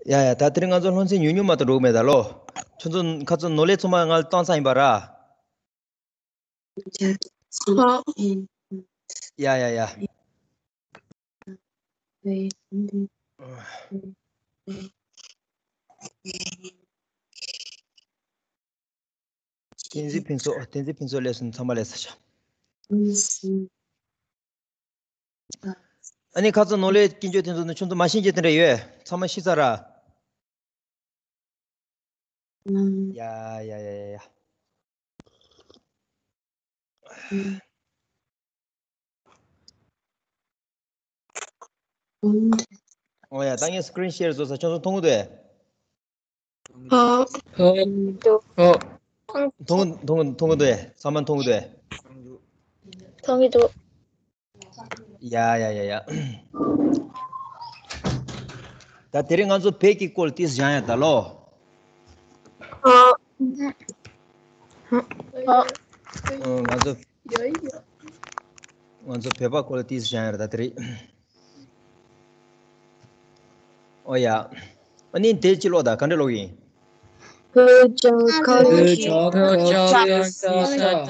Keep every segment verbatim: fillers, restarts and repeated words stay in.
ཡ་ཡ། ད་དེ་རིང་ང་ཚོ་སློབ་ཚན་ཉུང་ཉུང་མ་གཏོགས་འགྲོ་གི་མེད་ད་ལོ། ཁྱོད་ཚོ་ཁ་ཚོ་ནོར་ལས་ཚང་མ་ང་ལ་བཏང་ཚར་ཡིན་པ་ར། ཡ་ཡ་ཡ། བསྟན་འཛིན་ཕུན་ཚོགས། བསྟན་འཛིན་ཕུན་ཚོགས་སླེབས་སོང་། ཚང་མ་སླེབས་ཚར་ཤག་ཨ་ནི་ཁ་ཚོ་ནོར་ལས་ཀྱི་འགྱོད་དེ་ཚོ་ནི་ཁྱོད་ཚོ་མ་ཤེས་རྒྱུ་དེ་འདྲ་ཡོད། ཚང་མ་ཤེས་ཚར་ར། ཡ་ཡ་ཡ་ཡ་ཡ། ཨོ་ཡ། ད་ངས་སི་ཀི་རིན་ཤེར་བཟོ་ས། ཁྱོད་ཚོ་མཐོང་གི་འདུག་ཨེ། ཨོ། ཨོ། མཐོང་མཐོང་མཐོང་གི་འདུག་ཨེ། ཚང་མ་མཐོང་གི་འདུག་ཨེ། མཐོང་གི་འདུག་ཡ་ཡ་ཡ་ཡ། ད་དེ་རིང་ང་ཚོ་བོད་ཀྱི་སྐོར་ཏིས་སྦྱང་ཡ་ད་ལོ། ཨོ། ཨོ། ང་ཚོ་ང་ཚོ་བོད་པ་སྐོར་ཏིས་སྦྱང་ཡ་རེད་ད་དེ་རིང་། ཨོ་ཡ། ཨ་ནི་དེ་ཅི་ཀློག་ད། ག་འདྲ་ཀློག་ཡིན། བོད་རྒྱལ་ཁབ། བོད་རྒྱལ་ཁབ་ཀྱི་ས་ཁྲ།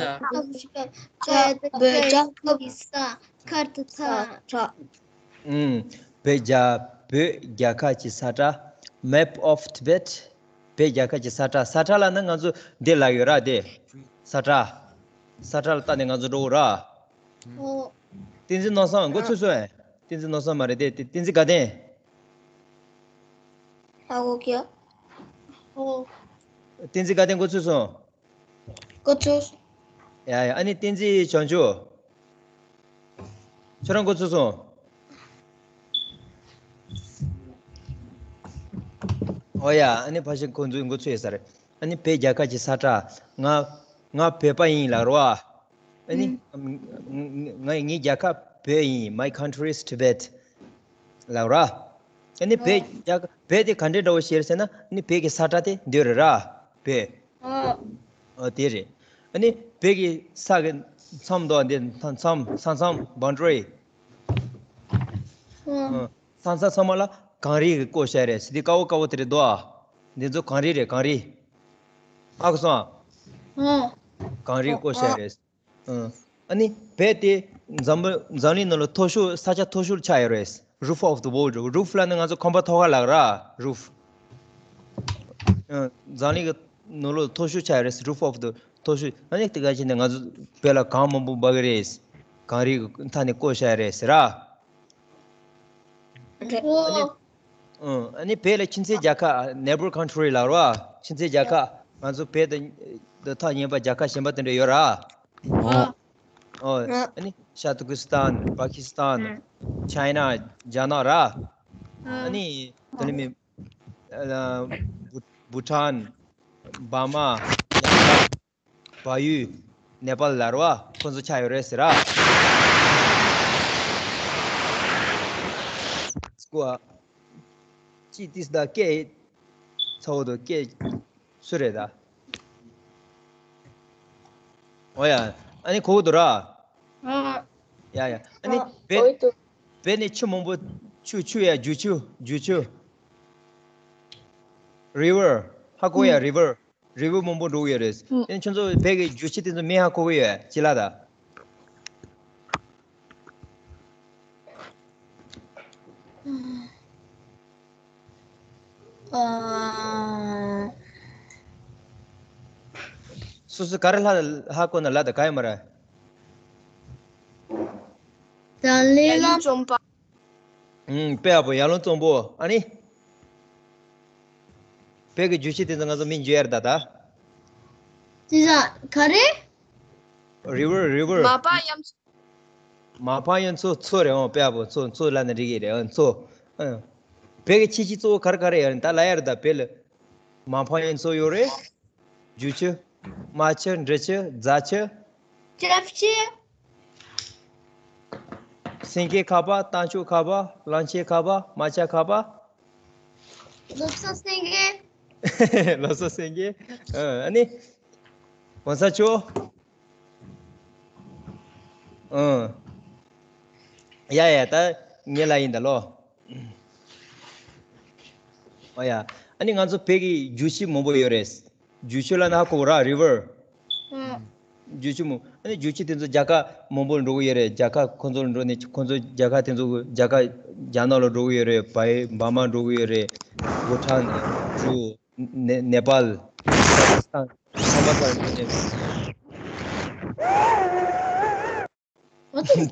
བོད་རྒྱལ་ཁབ་ཀྱི་ས་ཁ་ཏ་ཚ་ཁྲ། ཨུམ། བོད་རྒྱ། བོད་རྒྱལ་ཁབ་ཀྱི་ས་ཁྲ། Map of Tibet། བོད་རྒྱལ་ཁབ་ཀྱི་ས་ཁྲ། ས་ཁྲ་ལབ་ན་ང་ཚོ་འདི་ལབ་ཡོད་ར། དེ་ས་ཁྲ། ས་ཁྲ་ལ་བལྟས་ནས་ང་ཚོ་འགྲོ་དགོས་ར། ཨོ། བསྟན་འཛིན་ནོར་བཟང་འགོ་ཚུགས་སོང་ཨེ། བསྟན་འཛིན་ནོར་བཟང་མ་རེད་དེ། དེ་བསྟན་འཛིན་དགའ་ལྡན། ཧ་གོ་གི། ཨོ། བསྟན་འཛིན་དགའ་ལྡན་འགོ་ཚུགས་སོང་། འགོ་ཚུགས། ཡ་ཡ། ཨ་ནི་བསྟན་འཛིན་བྱང་ཆུབ། ཁྱོད་རང་འགོ་ཚུགས་སོང་། ཨོ་ཡ། ཨ་ནི་ཕ་ཤིང་ཁོང་ཚོའི་འགོ་ཚུགས་ཡོད་ས་རེད། ཨ་ནི་བོད་རྒྱལ་ཁབ་ཀྱི་ས་ཁྲ། ང་ང་བོད་པ་ཡིན་ལབ་རོགས་ཨ། ཨ་ནི། ཨུམ། ང་ངའི་རྒྱལ་ཁབ་བོད་ཡིན། My country is Tibet ལབ་ར། ཨ་ནི་བོད། ཨོ། རྒྱལ་ཁབ་བོད་དེ་ག་འདྲའི་འདྲ་བོ་ཞིག་རེད་ཟེར་ན། ཨ་ནི་བོད་ཀྱི་ས་ཁྲ་དེ་འདི་རེད་ར། བོད། ཨོ། ཨོ་དེ་རེད། ཨ་ནི་བོད་ཀྱི་ས་གི་མཚམས་འདུག་འདི། མཚམས། ས་མཚམས། བྷའོན་ཌ་རི། ཨོ། ཨོ། ས་མཚམས་ཚང་མ་ལ་གངས་རི་གིས་བསྐོར་བཞག་རེད། དེ་དཀར་པོ་དཀར་པོ་དེ་རེད་འདུག་ཨ། འདི་ཚོ་གངས་རི་རེད། གངས་རི། ཧ་གོ་སོང་ཨ། ཨོ། གངས་རི་བསྐོར་བཞག་རེད། ཨ། ཨ་ནི་བོད་དེ་འཛམ་བུ་འཛམ་གླིང་ནང་ལ་མཐོ་ཤོས། ས་ཆ་མཐོ་ཤོས་ཆགས་ཡོད་རེད། Roof of the world། Roof ལབ་ན་ང་ཚོ་ཁང་པ་ཐོག་ཁ་ལབ་ར། Roof། ཨ། འཛམ་གླིང་གི་ནང་ལོགས་མཐོ་ཤོས་ཆགས་ཡོད་རེད། Roof of the། མཐོ་ཤོས། ཨ་ནི་དེ་ག་ཅིག་ནས་ང་ཚོ་བོད་ལ་གངས་མང་པོ་འབབ་ཀྱི་རེད། གངས་རིའི་མཐའ་ནས་བསྐོར་བཞག་རེད་ཟེར་ར། ཨ་ནི། ཨོ། ཨ་ནི་བོད་ལ་ཁྱིམ་མཚེས་རྒྱལ་ཁབ། Neighbor country ལབ་ར། ཁྱིམ་མཚེས་རྒྱལ་ཁབ། ང་ཚོ་བོད་དང་དང་ཐག་ཉེ་བ་རྒྱལ་ཁབ་གཞན་པ་དེ་འདྲ་ཡོད་ར། ཨོ། ཨོ། ཨ་ནི་ཤ་ཏུ་ཀི་སི་ཐན། པ་ཀི་སི་ཐན། ཨ། ཆའི་ན། རྒྱ་ནག་ར། ཨ། ཨ་ནི་དེ་ནས་མི། ཨ། བུ། བུ་ཊན། འབར་མ། བལ་ཡུལ། ནེ་པཱལ་ལབ་ར་བ། ཁོ་ཚོ་ཆགས་ཡོད་རེད་ཟེར་ར། སྐུ་ཨ། ཅི་ཏིས་ད་སྐད་ཚ་བོ་དང་སྐད་སུ་རེད་ད། ཨོ་ཡ། ཨ་ནི་གོ་གི་འདུག་ར། ཨ། ཡ་ཡ། ཨ་ནི། ཨ། བོད། གོ་གི་འདུག་བོད་ནས་ཆུ་མང་པོ། ཆུ། ཆུ་ཡ། རྒྱུག་ཆུ། རྒྱུག་ཆུ། རི་ཝར། ཧ་གོ་ཡ། ཨུ། རི་ཝར། རི་ཝར་མང་པོ་འགྲོ་གི་ཡོད་རེད། ཨུ། ཨ་ནི་ཁྱོད་ཚོ་བོད་ཀྱི་རྒྱུག་ཆུ་དེ་ཚོ་མིང་ཧ་གོ་གི་ཡོད། ཅི་ལ་ད། ཨ། སོ་སོ་ག་རེ་ལ་ཧ་གོ་ན་ལ་ད་ག་ཡོད་མ་རེད། ཏཱ་ལའི་བླ་མ། ཨུམ། དཔེ་ཡག་པོ། ཡར་ཀླུང་གཙང་པོ། ཨ་ནི། བོད་ཀྱི་རྒྱུག་ཆུ་དེ་ཚོ་ང་ཚོ་མིང་བརྗོད་ཡ་རེད་ད་ད། དེ་ཚོ་ག་རེ། རི་ཝར། རི་ཝར། མ་ཕ་གཡུ་མཚོ། མ་ཕ་གཡུ་མཚོ། མཚོ་རེད། ཨོ། དཔེ་ཡག་པོ། མཚོ། མཚོ་ལབ་ན་འགྲིག་གི་རེད། ཨོ། མཚོ། ཨ། བོད་ཀྱི་ཁྱད་ཆོས་གཙོ་བོ་ག་རེ་ག་རེ་ཡོད་རེད་ད་ལབ་ཡ་རེད་ད། བོད་ལ་མ་ཕ་གཡུ་མཚོ་ཡོད་རེད། རྒྱུག་ཆུ། རྨ་ཆུ། འབྲི་ཆུ། རྫ་ཆུ། ལྕགས་ཆུ། སེང་གེ་ཁ་པ། རྟ་མཆོག་ཁ་པ། གླང་ཆེན་ཁ་པ། རྨ་བྱ་ཁ་པ། བློ་བཟང་སེང་གེ། བློ་བཟང་སེང་གེ། ཨ། ཨ་ནི། གོང་ས་མཆོག། ཨ། ཡ་ཡ། ད་ངེད་ལ་ཡིན་ད་ལོ། ཨ་ཡ། ཨ་ནི་ང་ཚོ་བོད་ཀྱི་རྒྱུག་ཁྱི་མང་པོ་ཡོད་རེད། རྒྱུག་ཁྱི་ལབ་ན་ཧ་གོ་ར། རི་ཝར། རྒྱུག་ཁྱི་མང་། ཨ་ནི་རྒྱུག་ཁྱི་དེ་ཚོ་རྒྱ་གར་མང་པོ་འགྲོ་གི་ཡོད་རེད། རྒྱ་གར་ཁོ་ཚོ་ལ་འགྲོ་ནས་ཁོ་ཚོ་རྒྱ་གར་དེ་ཚོ་རྒྱ་གར་རྒྱ་ནག་ལ་འགྲོ་གི་ཡོད་རེད། བའི་འབར་མ་འགྲོ་གི་ཡོད་རེད། བྷུ་ཊན། ཇུ། ནེ་ནེ་པཱལ། པ་ཀི་སི་ཐན། ཚང་མ་ཚར་འགྲོ་ནས།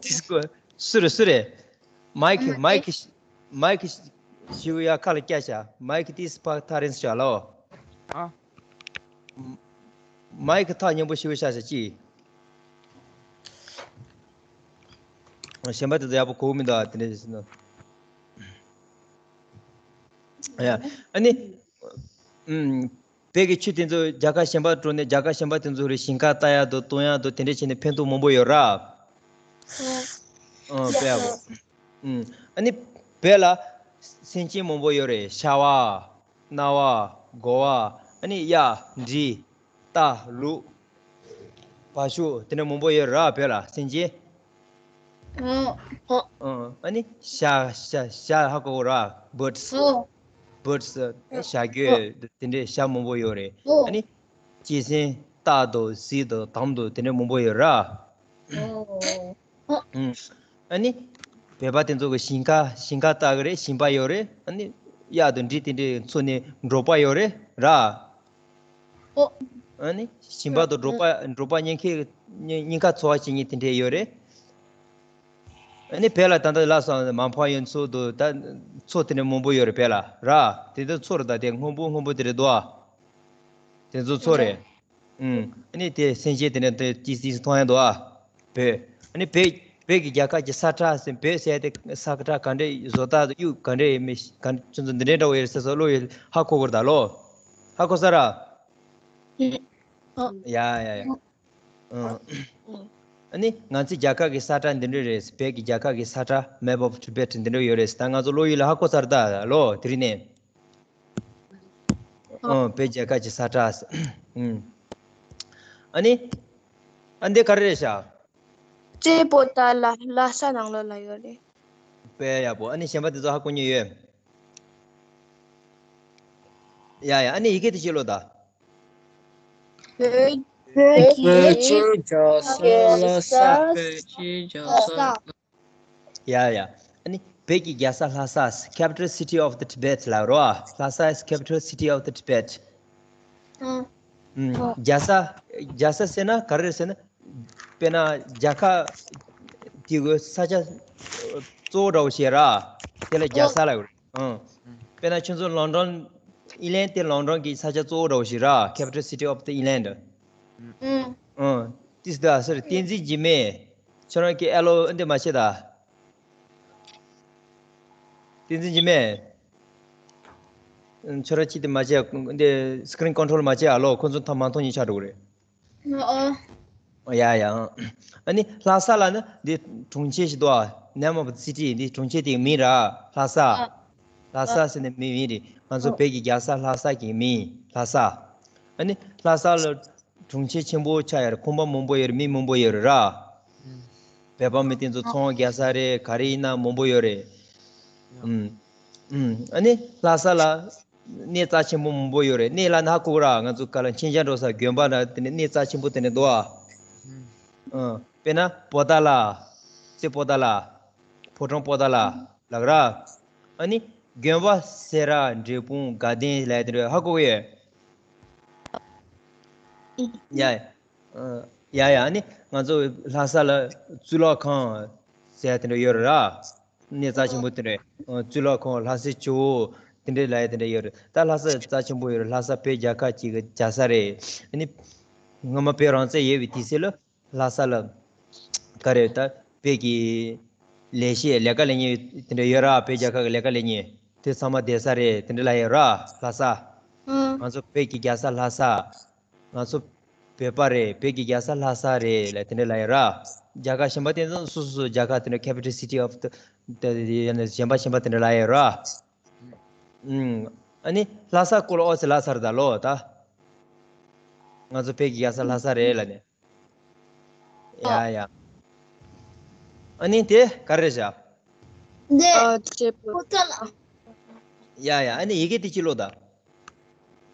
ཏིས་ཀོ། སུ་རེད་སུ་རེད། མའི་ཁི་མའི་ཁི་མའི་ཁི་ཞིག་ཡ་ཁ་ལ་སྐྱ་ཤ། མའི་ཁི་ཏིས་ཕ་ཐ་རེན་ཤ་ལོ། ཨ། མའི་ཁི་ཐག་ཉེ་པོ་ཞིག་ཤ་ཤ་ཅི། གཞན་པ་དེ་ཚོ་ཡག་པོ་གོ་གི་མི་འདུག་ཨ། དེ་འདྲ་ཞིག་ན། ཡ། ཨ་ནི། ཨུམ། བོད་ཀྱི་ཆུ་དེ་ཚོ་རྒྱལ་ཁབ་གཞན་པ་འགྲོ་ནས་རྒྱལ་ཁབ་གཞན་པ་དེ་ཚོ་རེ་ཞིང་ཁ་ལྟ་ཡག་དང་གཏོང་ཡག་དང་དེ་འདྲ་བྱས་ནས་ཕན་ཐོགས་མང་པོ་ཡོད་ར། ཨང་། དཔེ་ཡག་པོ། ཨུམ། ཨ་ནི་བོད་ལ་སེམས་ཅན་མང་པོ་ཡོད་རེད། ཤ་བ། གནའ་བ། དགོ་བ། ཨ་ནི་གཡག་འབྲི། རྟ། ལུག་བ་ཕྱུགས་དེ་འདྲ་མང་པོ་ཡོད་ར་བོད་ལ་སེམས་ཅན། ཨོ། ཨོ། ཨ་ནི་ཤ་ཤ་ཤ་ཧ་གོ་གོ་ར། བྷར་ཌི་སི། ཨོ། བྷར་ཌི་སི། ཨོ། བྱ་རྒོད་དེ་འདྲའི་ཤ་མང་པོ་ཡོད་རེད། ཨོ། ཨ་ནི་གཅན་གཟན། སྟག་དང་གཟིག་དང་དམ་དང་དེ་འདྲ་མང་པོ་ཡོད་ར། ཨོ། ཨུམ། ཨ་ནི་བོད་པ་དེ་ཚོ་གི་ཞིང་ཁ་ཞིང་ཁ་ལྟ་གི་རེད། ཞིང་པ་ཡོད་རེད། ཨ་ནི་གཡག་དང་འབྲི་དེ་འདྲའི་འཚོ་ནས་འབྲོག་པ་ཡོད་རེད་ར། ཨོ། ཨ་ནི་ཞིང་པ་དང་འབྲོག་པ་འབྲོག་པ་གཉིས་ཀའི་གཉིས་ཀ་འཚོ་བ་བྱེད་མཁན་དེ་འདྲས་ཡོད་རེད། ཨ་ནི་བོད་ལ་ད་ལྟ་ལ་སོགས་མ་ཕམ་ཡོད་མཚོ་དང་ད་མཚོ་དེ་འདྲ་མང་པོ་ཡོད་རེད་བོད་ལ་ར། དེ་ཚོ་མཚོ་རེད། ད་དེ་སྔོན་པོ་སྔོན་པོ་དེ་རེད་དོ། དེ་ཚོ་མཚོ་རེད། ཨུམ། ཨ་ནི་དེ་སེམས་ཅན་དེ་འདྲ་དེ་ཅི་ཅི་མཐོང་ཡ་འདུག་ཨ། བོད། ཨ་ནི་བོད་བོད་ཀྱི་རྒྱལ་ཁབ་ཀྱི་ས་ཁྲ་ཟེར། བོད་ཟེར་དེ་ས་ཁྲ་ག་འདྲས་བཟོ་ལྟ་དང་དབྱིབས་ག་འདྲས་མི་ག་ཁྱོད་ཚོ་འདི་འདྲས་འདྲ་བོ་ཡོད་ཟེར་སོགས་བློ་ཡོད་ཧ་གོ་གི་རེད་ད་ལོ། ཧ་གོ་ས་ར། ཨོ། ཡ་ཡ་ཡ། ཨང་། ཨ་ནི་ང་ཚོའི་རྒྱལ་ཁབ་ཀྱི་ས་ཁྲ་འདི་འདྲས་རེད། བོད་ཀྱི་རྒྱལ་ཁབ་ཀྱི་ས་ཁྲ། Map of Tibet འདི་འདྲས་ཡོད་རེད། ད་ང་ཚོ་བློ་ཡུལ་ལ་ཧ་གོ་ཚར་ད་ལོ་དེ་རིང་ནས། ཨང་། བོད་རྒྱལ་ཁབ་ཀྱི་ས་ཁྲ། ཨང་། ཨ་ནི། ཨ་འདི་ག་རེ་རེད་ཤག་ཅེ་པོ་ཏ་ལ་ལྷ་ས་ནང་ལོགས་ལ་ཡོད་རེད། དཔེ་ཡག་པོ། ཨ་ནི་གཞན་པ་དེ་ཚོ་ཧ་གོ་མྱོང་ཡོད། ཡ་ཡ། ཨ་ནི་ཡི་གེ་དེ་ཅི་ལོ་ད། བོད་བོད་ཀྱི་བོད་ཀྱི་རྒྱལ་ས་ལྷ་ས། བོད་ཀྱི་རྒྱལ་ས། ཡ་ཡ། ཨ་ནི་བོད་ཀྱི་རྒྱལ་ས་ལྷ་ས། Capital City of the Tibet ལབ་རོ། ལྷ་ས is capital city of the Tibet. ཨང་། ཨང་། རྒྱལ་ས། རྒྱལ་ས་ཟེར་ན་ག་རེ་རེད་ཟེར་ན། དཔེར་ན་རྒྱལ་ཁབ་དེ་གི་ས་ཆ་གཙོ་བོ་འདྲ་བོ་ཞིག་ར། དེ་ལ་རྒྱལ་ས་ལབ་རེད། ཨང་། དཔེར་ན་ཁྱོད་ཚོ་ལོན་ཌོན། ཨིང་ལན་དེ་ལོན་ཌོན་གྱི་ས་ཆ་གཙོ་བོ་འདྲ་བོ་ཞིག་ར། Capital City of the England. ཨང་། ཨང་། ཏིས་ད་ཟེར། བསྟན་འཛིན་འཇིགས་མེད། ཁྱོད་རང་གི་ཨེ་ལོ་འདི་མ་བྱེད་ད། བསྟན་འཛིན་འཇིགས་མེད། ཁྱོད་རང་ཅི་དེ་མ་བྱེད། འདི་screen control མ་བྱེད་ཨ་ལོ། ཁོ་ཚོ་ཐ་མ་མཐོང་ཉིན་ཆགས་འགྲོ་གི་རེད། ཨོ། ཡ་ཡ། ཨ་ནི་ལྷ་ས་ལ་ནི་འདི་གྲོང་ཁྱེར་ཞིག་འདུག་ཨ། Name of the city. འདི་གྲོང་ཁྱེར་དེའི་མིང་ར། ལྷ་ས། ཨ། ལྷ་ས་ཟེར་ནས་མིང་མིང་རེད། ང་ཚོ་ཨོ། བོད་ཀྱི་རྒྱལ་ས་ལྷ་ས་གི་མིང་ལྷ་ས། ཨ་ནི་ལྷ་ས་ལ་གྲོང་ཁྱེར་ཆེན་པོ་ཆགས་ཡོད་རེད། ཁང་པ་མང་པོ་ཡོད་རེད། མི་མང་པོ་ཡོད་རེད་ར། བོད་པ་མི་དེ་ཚོ་ཚོང་རྒྱག་ས་རེད། ག་རེ་ཡིན་ན་མང་པོ་ཡོད་རེད། ཨུམ། ཨུམ། ཨ་ནི་ལྷ་ས་ལ་གནས་རྩ་ཆེན་པོ་མང་པོ་ཡོད་རེད། གནས་ལབ་ན་ཧ་གོ་ར། ང་ཚོ་ག་ལ་མཁྱེན་རྒྱ་འགྲོ་ས་དགོན་པ་ན་དེ་ནས་གནས་རྩ་ཆེན་པོ་དེ་ནས་འདུག་ཨ། ཨུམ། ཨ། དཔེར་ན་པོ་ཏཱ་ལ། རྩེ་པོ་ཏཱ་ལ། ཕོ་བྲང་པོ་ཏཱ་ལ་ལབ་ར། ཨ་ནི་དགོན་པ་སེ་ར་འབྲས་སྤུངས་དགའ་ལྡན་ལབ་དེ་འདྲ་ཧ་གོ་གི་ཡོད། ཡ། ཨ། ཡ་ཡ། ཨ་ནི་ང་ཚོ་ལྷ་ས་ལ་གཙུག་ལག་ཁང་ཟེར་དེ་འདྲ་ཡོད་རེད་ར། གནས་རྩ་ཆེན་པོ་དེ་འདྲ། ཨ། གཙུག་ལག་ཁང་། ལྷ་སའི་ཇོ་བོ། དེ་འདྲ་ལབ་ཡ་དེ་འདྲ་ཡོད་རེད། ད་ལྷ་ས་རྩ་ཆེན་པོ་ཡོད་རེད། ལྷ་ས་བོད་རྒྱལ་ཁབ་ཅིག་གི་རྒྱལ་ས་རེད། ཨ་ནི་སྔོན་མ་བོད་རང་བཙན་ཡོད་པའི་དུས་ཚོད་ལ་ལྷ་ས་ལ་ག་རེ་ད་བོད་ཀྱི་ལས་བྱེད་ལས་ཀ་ལས་མཁན་དེ་འདྲ་ཡོད་ར། བོད་རྒྱལ་ཁབ་ཀྱི་ལས་ཀ་ལས་མཁན་དེ་ཚང་མ་བསྡད་ས་རེད། དེ་འདྲ་ལབ་ཡོད་ར། ལྷ་ས། ཨང་། ང་ཚོ་བོད་ཀྱི་རྒྱལ་ས་ལྷ་ས། ང་ཚོ་བོད་པ་རེད། བོད་ཀྱི་རྒྱལ་ས་ལྷ་ས་རེད་ལབ་དེ་འདྲ་ལབ་ཡོད་ར། རྒྱལ་ཁབ་གཞན་པ་དེ་ཚོ་སོ་སོ་སོ་རྒྱལ་ཁབ་དེ་འདྲ་capital city of the གཞན་པ་གཞན་པ་དེ་འདྲ་ལབ་ཡོད་ར། ཨང་། ཨ་ནི་ལྷ་ས་སྐོར་ལ་ཨོ་ཙི་ལབ་ཚར་ད་ལོ་ད། ང་ཚོ་བོད་ཀྱི་རྒྱལ་ས་ལྷ་ས་རེད་ལབ་ནས། ཡ་ཡ། ཨ་ནི་དེ་ག་རེ་བྱ། འདི། ཨ། ཅེ་པོ། ཨོ་ཙི་ལ། ཡ་ཡ། ཨ་ནི་ཡི་གེ་དེ་གཅིག་ཀློག་ད།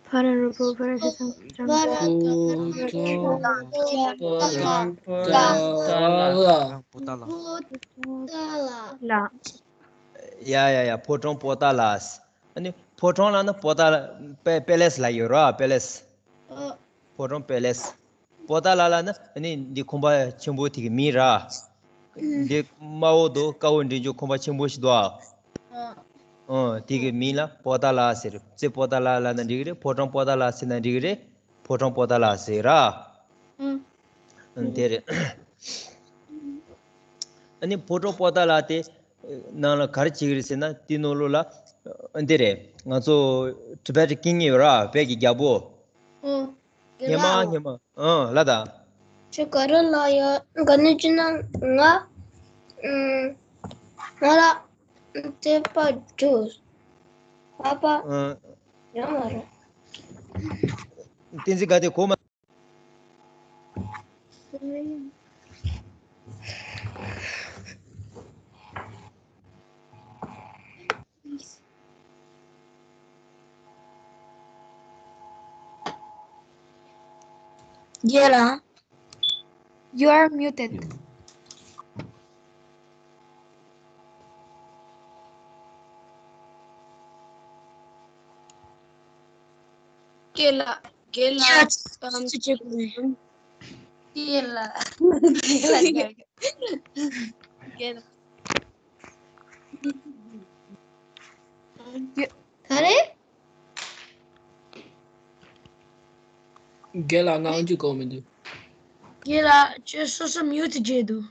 ཕ་ར་རུ་པོ་ཕ་ར་ཤི་སང་ཕོ་བྲང་པོ་ཏ་ལ། པོ་ཏ་ལ། ལ། ཡ་ཡ་ཡ། ཕོ་བྲང་པོ་ཏ་ལ། ཨ་ནི་ཕོ་བྲང་ལ་ནི་པོ་ཏ་ལ། པེ་པེ་ལེ་སི་ལ་ཡོད་ར། པེ་ལེ་སི། ཕོ་བྲང་པེ་ལེ་སི། པོ་ཏ་ལ་ལ་ནི་ཨ་ནི་འདི་ཁང་པ་ཆེན་པོ་དེ་གི་མིང་ར། འདི་དམར་པོ་འདུག་དཀར་པོ་འདྲེས་འཇུག་ཁང་པ་ཆེན་པོ་ཞིག་འདུག་ཨ། ཨ་དེ་གི་མིང་ལ་པོ་ཏ་ལ་ཟེར། རྩེ་པོ་ཏ་ལ་ལ་ན་འགྲིག་གི་རེད། ཕོ་བྲང་པོ་ཏ་ལ་ཟེར་ན་འགྲིག་གི་རེད། ཕོ་བྲང་པོ་ཏ་ལ་ཟེར་ར། ཨ་དེ་རེད། ཨ་ནི་ཕོ་བྲང་པོ་ཏ་ལ་དེ་ནང་ལ་ག་རེ་བྱེད་ཀྱི་རེད་ཟེར་ན། དེ་ནང་ལོགས་ལ་ཨ་འདི་རེད། ང་ཚོ་ཊི་བེ་ཊི་ཀིང་ཡོད་ར། བོད་ཀྱི་རྒྱལ་པོ། ཉི་མ་ཉི་མ། ཨང་། ལ་ད། ཁྱོད་ག་རེ་ལ་ཡ་ག་ནས་ཅི་ན་ང་ང་ལ་དེ་པ་འགྲོ། པ་པ། ཨང་། ཡང་མ་རེད། བསྟན་འཛིན་དགའ་བདེ་གོ་མ། རྒན་ལགས། You are muted. རྒན་ལགས། རྒན་ལགས། ཡ། ཨམ། སུ་བྱེད་དགོས་རེད། རྒན་ལགས། རྒན་ལགས། རྒན་ལགས། ག་རེ། རྒན་ལགས་ང་འཇུ་གོ་མི་འདུག་རྒན་ལགས་ཁྱོད་སོ་སོ་མིའུ་ཊི་བྱས་འདུག་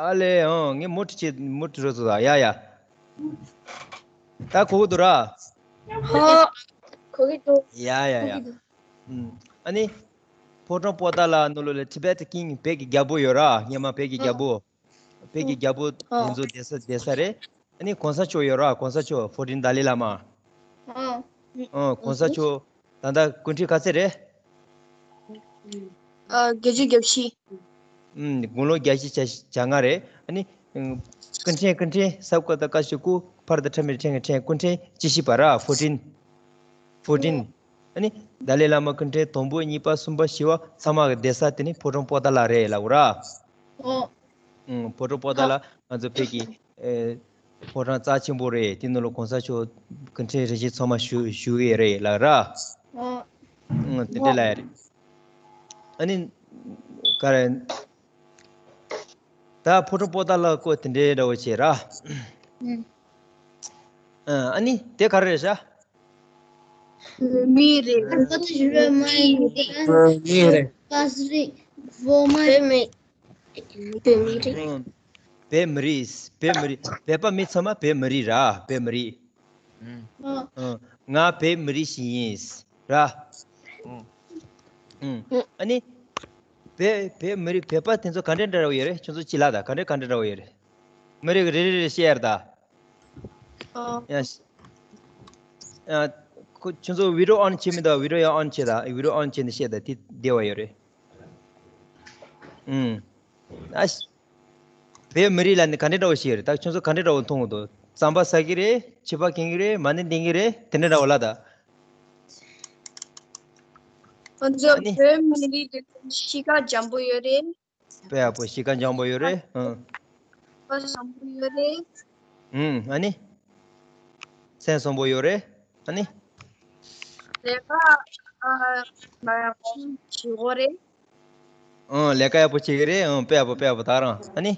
ཨ་ལེ། ཨང་། ངས་མུ་ཊི་བྱས། མུ་ཊི་རོ་ཚོ་ད། ཡ་ཡ། ད་གོ་གི་འདུག་ར། ཧོ། གོ་གི་འདུག་ཡ་ཡ་ཡ། ཨུམ། ཨ་ནི་ཕོ་བྲང་པོ་ཏ་ལ་ནང་ལོགས་ལ་ཊི་བེ་ཊི་ཀིང་། བོད་ཀྱི་རྒྱལ་པོ་ཡོད་ར། སྔོན་མ་བོད་ཀྱི་རྒྱལ་པོ། བོད་ཀྱི་རྒྱལ་པོ་དེ་ཚོ་བསྡད་ས་བསྡད་ས་རེད། ཨ་ནི་གོང་ས་མཆོག་ཡོད་ར། གོང་ས་མཆོག་ཕོ་ཊིན་ཏཱ་ལའི་བླ་མ། ཨང་། གོང་ས་མཆོག་ད་ལྟ་སྐུ་ཕྲེང་ག་ཚད་རེད། ཨ། བརྒྱད་ཅུ་གྱ་བཞི། ཨུམ། དགུང་ལོ་བརྒྱད་ཅུ་གྱ་གྱ་ལྔ་རེད། ཨ་ནི་ཨུམ། སྐུ་ཕྲེང་སྐུ་ཕྲེང་ས་བརྐོ་དང་ཀ་ཤི་ཀུ་ཕར་དང་ཁྲ་མི་ཕྲེང་གི་ཕྲེང་སྐུ་ཕྲེང་བཅུ་བཞི་པ་ར། ཕོ་ཊིན། ཕོ་ཊིན། ཨ་ནི་ཏཱ་ལའི་བླ་མ་སྐུ་ཕྲེང་དང་པོ་གཉིས་པ་གསུམ་པ་བཞི་པ་ཚང་མ་གི་བསྡད་ས་དེ་ནི་ཕོ་བྲང་པོ་ཏ་ལ་རེད་ལབ་ར། ཨོ། ཨུམ། ཕོ་བྲང་པོ་ཏ་ལ་ང་ཚོ་བོད་ཀྱི་ཨེ། ཕོ་བྲང་རྩ་ཆེན་པོ་རེད། དེ་ནང་ལ་གོང་ས་མཆོག་སྐུ་ཕྲེང་རིམ་བཞིན་ཚང་མ་བཞུགས་བཞུགས་ཡོད་རེད་ལབ་ར། ཨོ། ཨུམ། དེ་འདྲ་ལབ་ཡ་རེད། ཨ་ནི་ག་རེ། ད་ཕོ་བྲང་པོ་ཏ་ལ་སྐོར་དེ་འདྲའི་འདྲ་བོ་བྱས་ར། ཨུམ། ཨ་ནི་དེ་ག་རེ་རེད་ཤག་མི་རེད། ཁ་ཏ་ཞུ་ར་མ་ཡིན་རེད། མི་རེད། པ་སི་རེད། བོ་མ་རེད། བོད་མི་རེད། ཨང་། བོད་མི་རིགས། བོད་མི་རིགས། བོད་པ་མི་ཚང་མ་བོད་མི་རིགས་ར། བོད་མི་རིགས། ཨང་། ང་བོད་མི་རིགས་ཤིག་ཡིན་ར། ཨང་། ཨ་ནི་བོད་བོད་མི་རིགས། བོད་པ་དེ་ཚོ་ག་འདྲ་འདྲ་བོ་ཡོད་རེད། ཁྱོད་ཚོ་ཅི་ལབ་ད། ག་འདྲ་ག་འདྲ་འདྲ་བོ་ཡོད་རེད། མི་རིགས་རེ་རེ་རེ་བཤད་ཡ་རེད་ད། ཨོ། ཡ། ཨ། ཁོ་ཁྱོད་ཚོ་བི་ཌི་ཡོ་ཨོན་བྱེད་མི་འདུག་བི་ཌི་ཡོ་ཡང་ཨོན་བྱེད་ད། བི་ཌི་ཡོ་ཨོན་བྱས་ནས་བཤད་ད། དེ་བདེ་བ་ཡོད་རེད། ཨུམ། ཨ་ཤ། བོད་མི་རིགས་ལ་ནི་ག་འདྲ་འདྲ་བོ་ཞིག་ཡོད་རེད། ད་ཁྱོད་ཚོ་ག་འདྲ་འདྲ་བོ་མཐོང་གི་འདུག་རྩམ་པ་ཟ་གི་རེད། ཕྱུ་པ་གྱོན་གི་རེད། མ་ཎི་འདོན་གི་རེད། དེ་འདྲ་འདྲ་བོ་ལ་ད། ཁོ་ཚོ་ཨ་ནི་བོད་མི་རིགས་དེ་ཚོ་གཤིས་ཀ་འཇམ་པོ་ཡོད་རེད། དཔེ་ཡག་པོ། གཤིས་ཀ་འཇམ་པོ་ཡོད་རེད། ཨང་། ཁ་བཟང་པོ་ཡོད་རེད། ཨུམ། ཨ་ནི། སེམས་བཟང་པོ་ཡོད་རེད། ཨ་ནི། ལས་ཀ་ཨ་མ་ཡག་པོ་བྱེད་གོ་རེད། ཨང་། ལས་ཀ་ཡག་པོ་བྱེད་ཀྱི་རེད། ཨང་། དཔེ་ཡག་པོ། དཔེ་ཡག་པོ། ད་རང་ཨ་ནི།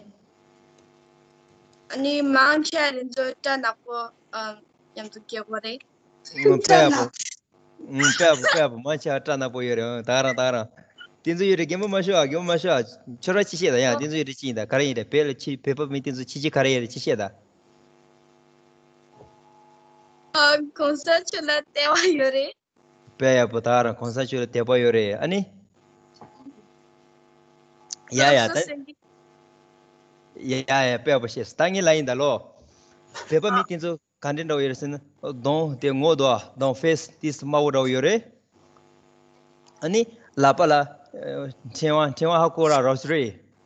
ཨ་ནི་མང་ཆེ་བ་དེ་ཚོ་སྐྲ་ནག་པོ་ཨ་མཉམ་དུ་སྐྱེ་གོ་རེད། ཨང་། དཔེ་ཡག་པོ། ཨང་། དཔེ་ཡག་པོ། དཔེ་ཡག་པོ། མང་ཆེ་བ་སྐྲ་ནག་པོ་ཡོད་རེད། ཨང་། ད་རང་ད་རང་། དེ་ཚོ་ཡོད་རེད། རྒན་པོ་མ་ཤོག་ཨ། རྒན་པོ་མ་ཤོག་ཨ། ཁྱོད་རང་ཅི་བཤད་ད་ཡ། དེ་ཚོ་ཡོད་རེད་ཅི་ཡིན་ད། ག་རེ་ཡིན་རེད། བོད་ལ་ཕྱི་བོད་པ་མི་དེ་ཚོ་ཕྱི་ཕྱི་ག་རེ་ཡོད་རེད། ཅི་བཤད་ད། ཨ། གོང་ས་མཆོག་ལ་དད་པ་ཡོད་རེད། དཔེ་ཡག་པོ། ད་རང་གོང་ས་མཆོག་ལ་དད་པ་ཡོད་རེད། ཨ་ནི། ཡ་ཡ། ད། ཡ་ཡ། དཔེ་ཡག་པོ་བཤད་སོང་། ད་ངས་ལབ་ཡིན་ད་ལོ། བོད་པ་མི་དེ་ཚོ་ག་འདྲ་འདྲ་བོ་ཡོད་རེད་ཟེར་ན། གདོང་དེ་ངོ་དོ། གདོང་ཕེ་སི་དེ་དམར་པོ་འདྲ་བོ་ཡོད་རེད། ཨ་ནི་ལག་པ་ལ་ཨ་ཕྲེང་བ། ཕྲེང་བ་ཧ་གོ་ར། རོ་སི་རི།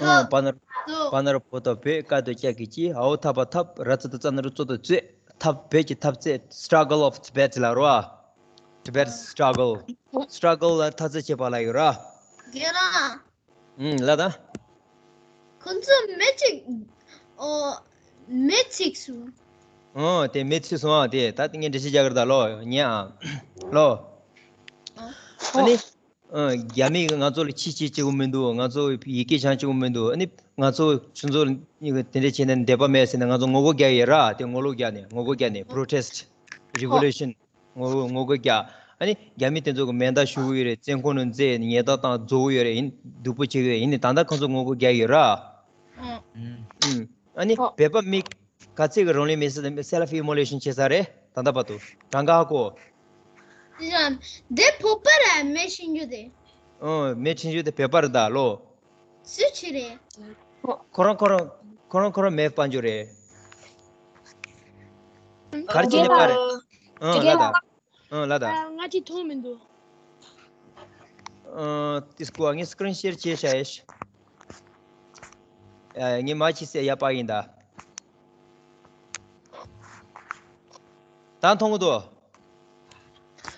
ཨང་། བ་ན་རོ་བ་ན་རོ་བོ་ཏོ་བོད། ཀ་ཏོ་ཀྱ་གི་ཀྱི། འ་འོག་ཐ་པ་ཐབ། ར་ཙ་ཏོ་རྩ་ན་རོ་རྩོ་ཏོ་རྩོད། ཐབ། བོད་ཀྱི་འཐབ་རྩོད། Struggle of Tibet ལ་རོ། Tibet struggle. Struggle ལ་འཐབ་རྩོད་བྱེད་པ་ལ་ཡོད་ར། རྒན་ལགས། ཨུམ། ལ་ད། ཁོང་ཚོ་མེ་གཅིག་ཨོ། མེ་གཅིག་སུ། ཨོ། དེ་མེ་གཅིག་སུ་ཨ། དེ་ད་ངས་འགྲེལ་བཤད་རྒྱག་གི་རེད་ད་ལོ། ཉན་ཨ། ལོ། ཨ་ནི། ཨ། རྒྱ་མི་གིས་ང་ཚོ་ལ་ཆིས་བྱེད་བྱེད་ཀྱི་མི་འདུག་ང་ཚོ་ཡི་གེ་སྦྱང་བྱེད་ཀྱི་མི་འདུག་ཨ་ནི་ང་ཚོ་ཁྱོད་ཚོ་དེ་འདྲ་བྱས་ན་འདོད་པ་མེད་ཟེར་ནས་ང་ཚོ་ངོ་རྒོལ་རྒྱག་ཡོད་ར། དེ་ངོ་ལོག་རྒྱག་ནས། ངོ་རྒོལ་རྒྱག་ནས། Protest, revolution. ངོ་ངོ་རྒོལ་རྒྱག་ཨ་ནི་རྒྱ་མི་དེ་ཚོ་གི་མེ་མདའ་གཞུ་གི་ཡོད་རེད། བཙོན་ཁང་ནང་འཛེགས། ཉེས་རྡུང་བཏང་རྫོགས་ཡོད་རེད། ཡིན། སྡུག་པོ་བྱེད་ཀྱི་ཡོད་རེད། ཡིན་ནའི་ད་ལྟ་ཁོང་ཚོ་ངོ་རྒོལ་རྒྱག་ཡོད་ར། ཨང་། ཨང་། ཨ་ནི་ཨོ། བོད་པ་མི་ག་ཚད་ཀྱི་རང་ལུས་མེར་སྲེག་དང་self immolation བྱེད་ས་རེད། ད་ལྟ་བར་དུ་གྲངས་ཀ་ཧ་གོ། ཡང་། དེ་བོད་པ་ར་མེ་འཕྲེང་རྒྱུ་དེ། ཨང་། མེ་འཕྲེང་རྒྱུ་དེ་བོད་པ་རེད་ད་ལོ། སུ་བྱེད་རེད། ཁོ་རང་ཁོ་རང་ཁོ་རང་ཁོ་རང་མེ་སྤར་རྒྱུ་རེད། ག་རེ་བྱས་ནས་སྤར་རེད། ཨང་། ལ་ད། ཨང་། ལ་ད། ང་ཅིག་མཐོང་མི་འདུག་ཨང་། དེ་སྐུ་ངས་screen share བྱས་བཞག་ཡེ། ཨ། ངས་མ་ཅིག་ཟེར་ཡ་པ་ཡིན་ད། ད་མཐོང་གི་འདུག་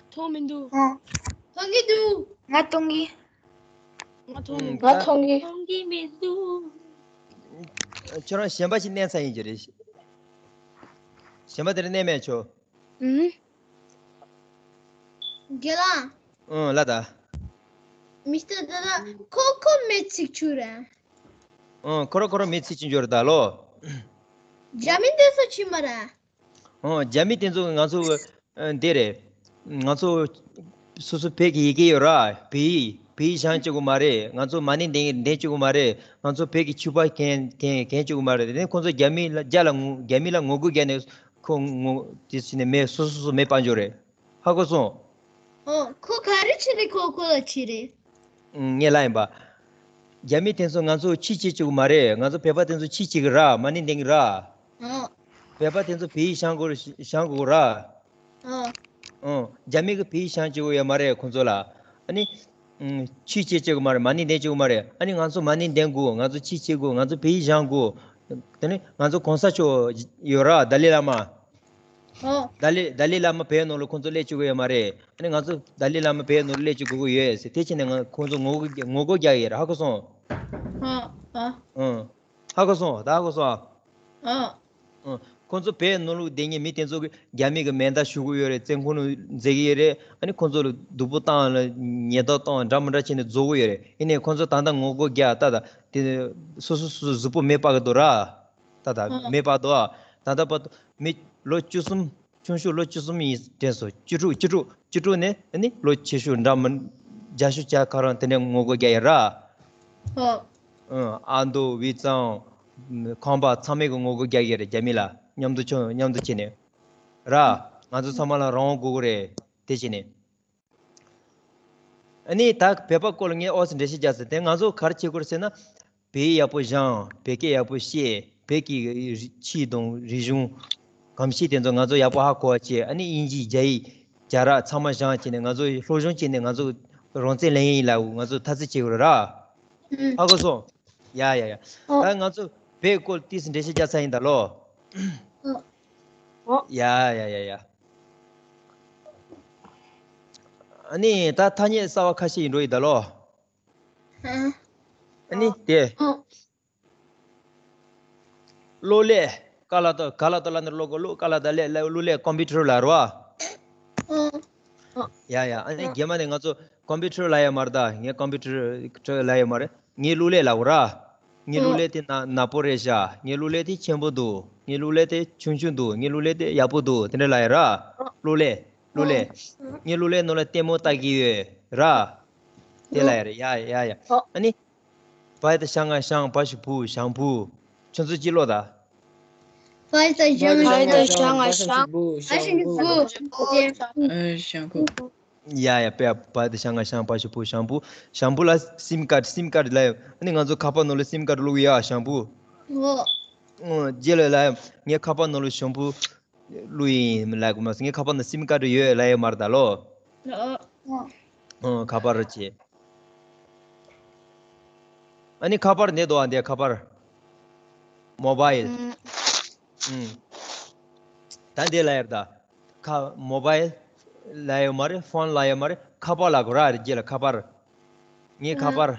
མཐོང་མི་འདུག་ཨང་། མཐོང་གི་འདུག་ང་མཐོང་གི་ང་མཐོང་མི་ཨང་། འདུག་ད་མཐོང་གི་མཐོང་གི་མི་འདུག་ཁྱོད་རང་གཞན་པ་ཞིག་མནན་ས་ཡིན་གྱི་རེད། གཞན་པ་དེར་མནན་མེད་ཆོ། ཨུམ། རྒན་ལགས། ཨང་། ལ་ད། མི་སྟེར་ད་ད་ཁོ་ཁོ་མེ་འཚིག་ཆུ་ར། ཨང་། ཁོ་ར་ཁོ་ར་མེ་འཚིག་ཆུ་འབྱོར་ད་ལོ། རྒྱ་མི་འདི་ཚོ་ཕྱི་མ་ར། ཨང་། རྒྱ་མི་དེ་ཚོ་ང་ཚོ་ཨ་འདི་རེད། ང་ཚོ་སོ་སོ་བོད་ཀྱི་ཡི་གེ་ཡོད་ར། བོད་ཡིག་བོད་ཡིག་སྦྱང་བཅུག་གི་མ་རེད། ང་ཚོ་མ་ཎི་འདོན་འདོན་བཅུག་གི་མ་རེད། ང་ཚོ་བོད་ཀྱི་ཕྱུ་པ་གྱོན་གྱོན་གྱོན་བཅུག་གི་མ་རེད། དེ་ནས་ཁོང་ཚོ་རྒྱ་མི་ལ་རྒྱ་ལ་ངོ་རྒྱ་མི་ལ་ངོ་རྒོལ་བརྒྱབ་ནས་ཁོ་ངོ་དེ་བྱས་ནས་མེ་སོ་སོ་སོ་མེ་སྤར་འཇོག་རེད། ཧ་གོ་སོང་། ཨོ། ཁོ་ག་རེ་བྱས་ནས་ཁོ་ཁོ་ལ་བྱས་རེད། ངས་ལབ་ཡིན་པ། རྒྱ་མི་དེ་ཚོ་ང་ཚོ་ཕྱི་བྱེད་བཅུག་གི་མ་རེད། ང་ཚོ་བོད་པ་དེ་ཚོ་ཕྱི་བྱེད་ཀྱི་ར། མ་ཎི་འདོན་གྱི་ར། ཨོ། བོད་པ་དེ་ཚོ་བོད་ཡིག་སྦྱང་དགོས་སྦྱང་དགོས་ར། ཨོ། ཨོ། རྒྱ་མི་གི་བོད་ཡིག་སྦྱང་བཅུག་གི་ཡོད་མ་རེད་ཁོང་ཚོ་ལ། ཨ་ནི། ཨུམ། ཆོས་བྱེད་བཅུག་གི་མ་རེད། མ་ཎི་འདོན་བཅུག་གི་མ་རེད། ཨ་ནི་ང་ཚོ་མ་ཎི་འདོན་དགོས། ང་ཚོ་ཆོས་བྱེད་དགོས། ང་ཚོ་བོད་ཡིག་སྦྱང་དགོས། དེ་ནི་ང་ཚོ་གོང་ས་མཆོག་ཡོད་ར། ཏཱ་ལའི་བླ་མ། ཨོ། ཏཱ་ལའི་ཏཱ་ལའི་བླ་མ་བོད་ནང་ལ་ཁོང་ཚོ་སླེབས་བཅུག་གི་ཡོད་མ་རེད། ཨ་ནི་ང་ཚོ་ཏཱ་ལའི་བླ་མ་བོད་ནང་ལ་སླེབས་བཅུག་དགོས་ཀྱི་ཡོད་ཟེར། དེ་བྱས་ནས་ང་ཁོང་ཚོ་ངོ་རྒོལ་ངོ་རྒོལ་རྒྱག་གི་ཡོད་ར། ཧ་གོ་སོང་། ཨོ། ཨོ། ཨོ། ཧ་གོ་སོང་། ད་ཧ་གོ་སོང་ཨ། ཨོ། ཨོ། ཁོང་ཚོ་བོད་ནང་ལ་བསྡད་མཁན་མི་དེ་ཚོ་གིས་རྒྱ་མི་གི་མེ་མདའ་གཞུ་གི་ཡོད་རེད། བཙོན་ཁང་ནང་འཛུལ་གི་ཡོད་རེད། ཨ་ནི་ཁོང་ཚོ་ལ་སྡུག་པོ་བཏང་ལ་ཉེས་རྡུང་བཏང་འདྲ་མི་འདྲ་བྱས་ནས་རྫོགས་གི་ཡོད་རེད། ཡིན་ནའི་ཁོང་ཚོ་ད་ལྟ་ངོ་རྒོལ་རྒྱག་ད་ད་དེ་སོ་སོ་སོ་སོ་གཟུགས་པོ་མེ་སྤར་གི་འདུག་ར། ད་ད་ཨ་མེ་སྤར་འདུག་ཨ། ད་ལྟ་བར་དུ་མི་ལོ་བཅུ་གསུམ། ཆུང་ཤོས་ལོ་བཅུ་གསུམ་ཡིན་དྲན་སོང་། བཅུ་དྲུག་བཅུ་དྲུག་བཅུ་དྲུག་ནས་ཨ་ནི་ལོ་ཆེ་ཤོས་འདྲ་མི་རྒྱ་ཤོས་ཆ་ཁ་རང་དེ་ནས་ངོ་རྒོལ་རྒྱག་ཡོད་ར། ཨོ། ཨ་མདོ་དབུས་གཙང་ཁམས་པ་ཚང་མས་གི་ངོ་རྒོལ་རྒྱག་ཡོད་རེད། རྒྱ་མི་ལ་མཉམ་དུ་ཆོ་མཉམ་དུ་བྱས་ནས་ར། ང་ཚོ་ཚང་མ་ལ་རང་དབང་དགོས་གི་རེད། དེ་བྱས་ནས། ཨ་ནི་ད་བོད་པ་སྐོར་ལ་ངས་ཨོ་ཙི་འགྲེལ་བཤད་རྒྱག་ཟེར་དེ། ང་ཚོ་ག་རེ་བྱེད་དགོས་རེད་ཟེར་ན། བོད་ཡིག་ཡག་པོ་སྦྱང་། བོད་སྐད་ཡག་པོ་བཤད། བོད་ཀྱི་ཆོས་དང་རིག་གཞུང་གོམས་གཤིས་དེ་ཚོ་ང་ཚོ་ཡག་པོ་ཧ་གོ་བ་བྱས། ཨ་ནི་དབྱིན་ཇི་རྒྱ་ཡིག་རྒྱ་ར་ཚང་མ་སྦྱང་བྱས་ནས་ང་ཚོ་སློབ་སྦྱོང་བྱས་ནས་ང་ཚོ་རང་བཙན་ལེན་ཡིན་ལབ་ང་ཚོ་འཐབ་རྩོད་བྱེད་དགོས་རེད་ར། ཧ་གོ་སོང་། ཡ་ཡ་ཡ། ད་ང་ཚོ་བོད་སྐོར་ཏོག་ཙམ་འགྲེལ་བཤད་རྒྱག་ཚར་ཡིན་ད་ལོ། ཡ་ཡ་ཡ་ཡ། ཨ་ནི་ད་ཐ་སྙད་གསར་བ་ཁ་ཤས་ཡིན་འགྲོ་ཡིན་ད་ལོ། ཨ་ནི་དེ། གློག་ཀླད། ཀ་ལ་ཏོ་ཀ་ལ་ཏོ་ལ་ནི་གློག་གློག་ཀ་ལ་ཏོ་ཀླད་ཀླད་གློག་ཀླད་ཀམ་པུ་ཊར་ལ་རོ། ཡ་ཡ། ཨ་ནི་རྗེས་མ་ནས་ང་ཚོ་ཀམ་པུ་ཊར་ལ་ཡོད་མ་རེད་ད། ངས་ཀམ་པུ་ཊར་ལ་ཡོད་མ་རེད། ངའི་གློག་ཀླད་ལ་འོ་ར། ངའི་གློག་ཀླད་དེ་ན་ནག་པོ་རེད་ཤག་ངའི་གློག་ཀླད་དེ་ཆེན་པོ་འདུག་ངའི་གློག་ཀླད་དེ་ཆུང་ཆུང་འདུག་ངའི་གློག་ཀླད་དེ་ཡག་པོ་འདུག་དེ་འདྲ་ལ་ཡོད་ར། གློག་ཀླད། གློག་ཀླད། ངའི་གློག་ཀླད་ནང་ལ་ལྟད་མོ་ལྟ་གི་ཡོད་ར། དེ་ལ་ཡོད་རེད། ཡ་ཡ་ཡ། ཨ་ནི། བ་ཡ་བཏགས་བྱ་ང་བྱང་། བ་ཞབས་བ་བུ་བྱང་བུ། ཁྱོད་ཚོ་གཅིག་ཀློག་ད། བ་ཡ་བཏགས་བྱ་ང་བྱང་། བ་ཡ་བཏགས་བྱ་ང་བྱང་། བ་ཞབས་བ་བུ། བྱང་བུ། བྱང་བུ། ཡ་ཡ། བ་ཡ་བཏགས་བྱ་ང་བྱང་། བ་ཞབས་བ་བྱང་བུ། བྱང་བུ་ལ་སིམ་ཀར་སིམ་ཀར་ལ་ཡ། ཨ་ནི་ང་ཚོ་ཁ་པར་ནང་ལ་སིམ་ཀར་བླུག་ཡ་བྱང་བུ། ཨོ། རྗེས་ལ་ལ་ཡ་ངའི་ཁ་པར་ནང་ལ་བྱང་བུ། བླུག་ཡིན་ལབ་དགོས་མ་སོང་། ངའི་ཁ་པར་ནང་སིམ་ཀར་ཡོད་ལབ་ཡོད་མ་རེད་ད་ལོ། ཨོ། ཨོ། ཁ་པར་རོ་ཆེ། ཨ་ནི་ཁ་པར་འདི་འདུག་ཨ། འདི་ཁ་པར། མོ་བཱའིལ། ཨུམ། ད་འདི་ལབ་ཡ་རེད་ད། ཁ་མོ་བཱའིལ་ལབ་ཡོད་མ་རེད། ཕོན་ལབ་ཡོད་མ་རེད། ཁ་པར་ལབ་དགོས་ར། རེད་རྗེས་ལ་ཁ་པར། ངའི་ཁ་པར།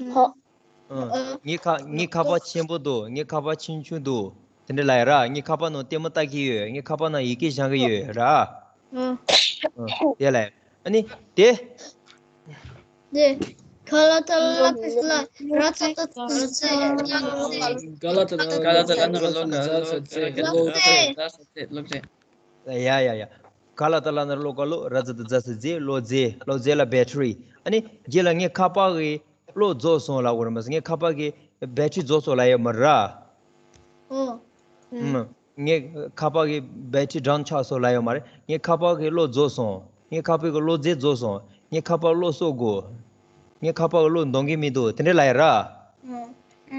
ཨུམ། ངའི་ཁ་ངའི་ཁ་པར་ཆེན་པོ་འདུག་ངའི་ཁ་པར་ཆུང་ཆུང་འདུག་དེ་འདྲ་ལབ་ཡ་ར། ངའི་ཁ་པར་ནང་ལྟད་མོ་ལྟ་གི་ཡོད། ངའི་ཁ་པར་ནང་ཡི་གེ་སྦྱང་གི་ཡོད་ར། ཨུམ། དེ་ལབ་ཡ། ཨ་ནི་དེ། དེ། ག་ལ་ཏ་ལ་ཏ་ལ་ར་ཙ་ཏ་ཙ་ཙ་ཙ། ག་ལ་ཏ་ལ་ཏ་ལ་ཏ་ལ་ན་རོ་ལོ་ན་རོ་ལོ་ཙ་ཙ་ཙ་ལོ་ཙེ། ལོ་ཙེ། ཡ་ཡ་ཡ། ག་ལ་ཏ་ལ་ན་རོ་ལོ་ག་ལོ་ར་ཙ་ཏ་ཙ་ཙ་ཙེ། ལོ་ཙེ། ལོ་ཙེ་ལ་བེ་ཊི་རི། ཨ་ནི་རྗེས་ལ་ངའི་ཁ་པར་གི་གློག་རྫོགས་སོང་ལབ་དགོས་རེད་མ་ཟད། ངའི་ཁ་པར་གི་བེ་ཊི་རི་རྫོགས་སོང་ལབ་ཡོད་མ་རེད་ར། ཨོ། ཨུམ། ངའི་ཁ་པར་གི་བེ་ཊི་རི་ཌའོན་ཆགས་སོང་ལབ་ཡོད་མ་རེད། ངའི་ཁ་པར་གི་གློག་རྫོགས་སོང་། ངའི་ཁ་པར་གི་གློག་རྫས་རྫོགས་སོང་། ངའི་ཁ་པར་གློག་གསོག་དགོས། ངའི་ཁ་པར་གློག་འདང་གི་མི་འདུག་དེ་འདྲ་ལབ་ཡ་ར། ཨོ།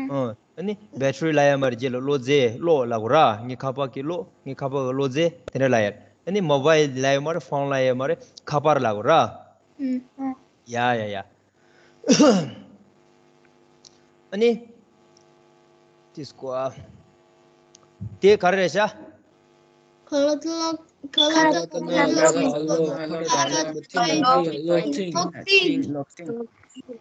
ཨོ། ཨ་ནི་བེ་ཊི་རི་ལབ་ཡ་མ་རེད། རྗེས་ལ་གློག་རྫས། གློག་ལབ་དགོས་ར། ངའི་ཁ་པར་གི་གློག་ངའི་ཁ་པར་གི་གློག་རྫས་དེ་འདྲ་ལབ་ཡ། ཨ་ནི་མོ་བཱའིལ་ལབ་ཡ་མ་རེད། ཕོན་ལབ་ཡ་མ་རེད། ཁ་པར་ལབ་དགོས་ར། ཨུམ། ཡ་ཡ་ཡ། ཨ་ནི། དེ་སྐོར། དེ་ག་རེ་རེད་ཤག་ག་ལ་ཏ་ལ་ག་ལ་ཏ་ལ་ན་རོ་ལོ་ག་ལོ་ཧ་ལ་ཏ་ལ་ན་རོ་ལོ་ཁ་ལོ་ཏ་ལ་ན་རོ་ལོ་ཁ་ལོ།